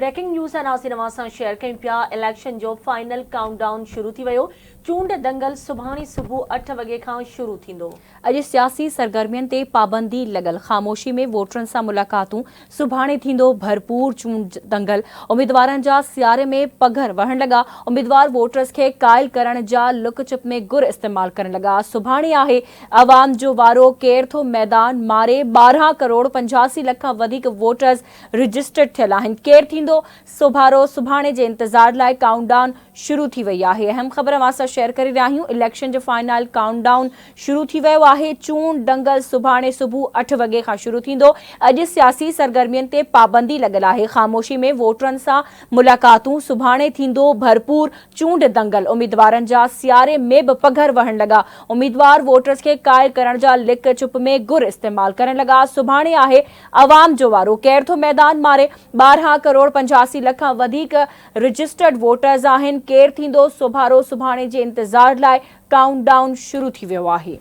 Breaking news ناظرين اوهان سان شيئر ڪيون پيا اليڪشن جو فائنل ڪائونٽ ڊائون شروع ٿي ويو چونڊ دنگل سڀاڻي صبح اٺ وڳي کان شروع ٿيندو. اڄ سياسي سرگرمين تي پابندي لڳل، خاموشي ۾ ووٽرن سان ملاقاتون، سڀاڻي ٿيندو ڀرپور چونڊ دنگل، اميدوارن جا سياري ۾ پگهر وهڻ لڳا، اميدوار ووٽرز کي قائل ڪرڻ جا لڪ ڇپ ۾ گر استعمال ڪرڻ لڳا، سڀاڻي آهي عوام جو وارو، ڪير ٿو ميدان ماري، 12 ڪروڙ 85 لک کان وڌيڪ ووٽرز رجسٽرڊ ٿيل آهن، ڪير ٿيندو سوڀارو، سڀاڻي جي انتظار لاء ڪائونٽ ڊائون شروع ٿي وئي آهي، اهم خبر اوهان سان شيئر ڪري رهيا آهيون، اليڪشن جو فائنل ڪائونٽ ڊائون شروع ٿي ويو آهي، چونڊ دنگل سڀاڻي صبح اٺ وڳي کان شروع ٿيندو، اڄ سياسي سرگرمين تي پابندي لڳل آهي، خاموشي ۾ ووٽرن سان ملاقاتون، سڀاڻي ٿيندو ڀرپور چونڊ دنگل، اميدوارن جا سياري ۾ به پگهر وهڻ لڳا، اميدوار ووٽرز کي قائل ڪرڻ جا لڪ ڇپ ۾ گر استعمال ڪرڻ لڳا، سڀاڻي آهي عوام جو وارو، ڪير ٿو ميدان ماري، 12 ڪروڙ 85 لک کان وڌيڪ رجسٽرڊ ووٽرز آهن، ڪير ٿيندو سوڀارو، سڀاڻي جي انتظار لاء ڪائونٽ ڊائون شروع ٿي ويو آهي.